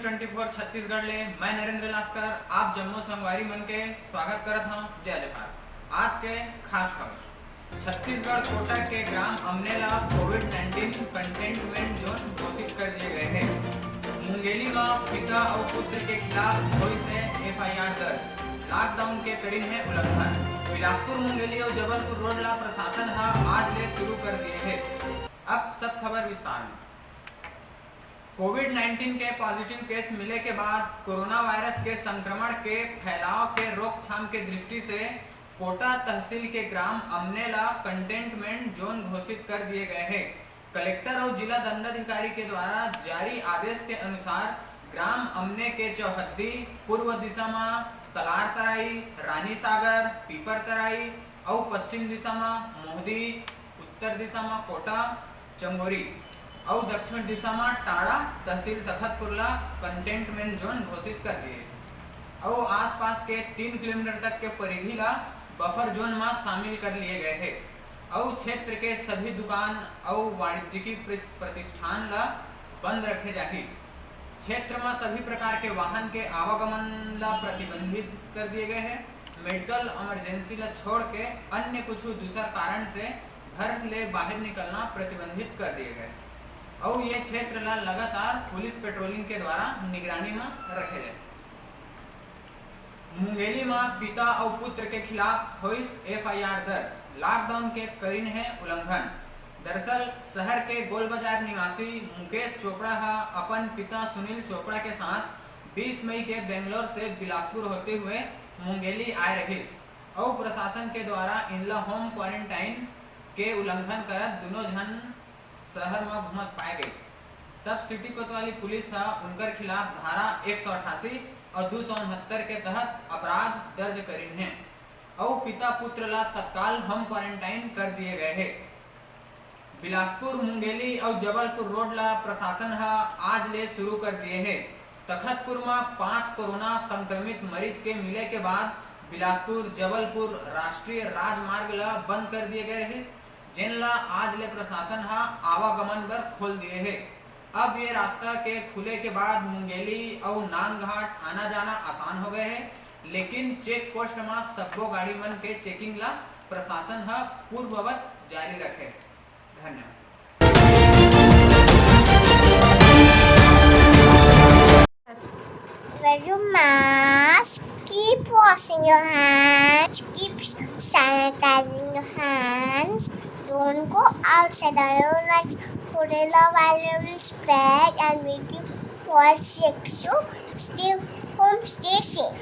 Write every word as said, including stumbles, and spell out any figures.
Twenty फोर छत्तीसगढ़ ले मैं Narendra Lasker आप जम्मो संगवारी मन के स्वागत करत हूँ। जय जोहार। आज के खास खबर, छत्तीसगढ़ कोटा के ग्राम अमने ला कोविड नाइनटीन कंटेनमेंट जोन घोषित कर दिए गए हैं। मुंगेली में पिता और पुत्र के खिलाफ हुई से एफआईआर दर्ज, लॉकडाउन के करिन है उल्लंघन। बिलासपुर मुंगेली और जबलपुर रोड ला प्रशासन हा आज ले शुरू कर दिए है। अब सब खबर विस्तार में। कोविड नाइनटीन के पॉजिटिव केस मिले के बाद कोरोना वायरस के संक्रमण के फैलाव के रोकथाम के दृष्टि से कोटा तहसील के ग्राम अमने ला कंटेनमेंट जोन घोषित कर दिए गए हैं। कलेक्टर और जिला दंडाधिकारी के द्वारा जारी आदेश के अनुसार ग्राम अमने के चौहद्दी पूर्व दिशा में कलार तराई, रानी सागर, पीपर तराई और पश्चिम दिशा में मोहदी, उत्तर दिशा में कोटा चंगोरी अउ दक्षिण दिशा म टाड़ा तहसील तखतपुर ला कंटेनमेंट जोन घोषित कर दिए अउ आसपास के तीन किलोमीटर तक के परिधि ला बफर जोन म शामिल कर लिए गए हे अउ क्षेत्र के सभी दुकान अउ वाणिज्यिक प्र-, प्रतिष्ठान ला बंद रखे जाही। क्षेत्र म सभी प्रकार के वाहन के आवागमन ला प्रतिबंधित कर दिए गए हे। मेडिकल इमरजेंसी ला छोड़ के अन्य कुछ दूसर कारण से घर ले बाहर निकलना प्रतिबंधित कर दिए गए अउ ये क्षेत्र ला लगातार पुलिस पेट्रोलिंग के द्वारा निगरानी में रखे जाए। मुंगेली में पिता अउ पुत्र के खिलाफ होइस एफआईआर दर्ज, लॉकडाउन के करिन है उल्लंघन। दरअसल शहर के गोल बाजार निवासी मुकेश चोपड़ा हा अपन पिता सुनील चोपड़ा के साथ बीस मई के बेंगलोर से बिलासपुर होते हुए मुंगेली आए रहिस अउ प्रशासन के द्वारा इनला होम क्वारंटाइन के उल्लंघन करत दुनों झन शहर म घूमत पाए गइस। तब सिटी कोतवाली पुलिस ह उनकर खिलाफ धारा एक सौ अट्ठासी और दो सौ उनहत्तर के तहत अपराध दर्ज करिन हे अउ पिता पुत्र ला तत्काल होम क्वारंटाइन कर दिए गए हे। बिलासपुर, मुंगेली अउ जबलपुर रोड ला प्रशासन ह आज ले शुरू कर दिए हे। तखतपुर म पांच कोरोना संक्रमित मरीज के मिले के बाद बिलासपुर जबलपुर राष्ट्रीय राजमार्ग ला बंद कर दिए गए रहिस, जेन ला आज ले प्रशासन ह आवागमन बर खोल दिए हे। अब ये रास्ता के खुले के बाद मुंगेली अउ नांदघाट आना जाना आसान हो गए हे, लेकिन चेक पोस्ट म सब्बो गाड़ी मन के चेकिंग ला प्रशासन ह पूर्ववत जारी रखे। धन्यवाद। Wear your mask, keep washing your hands, keep sanitizing your hands. Don't go outside alone, like Chlorella vial will spread and make you fall sick. So stay home, stay safe.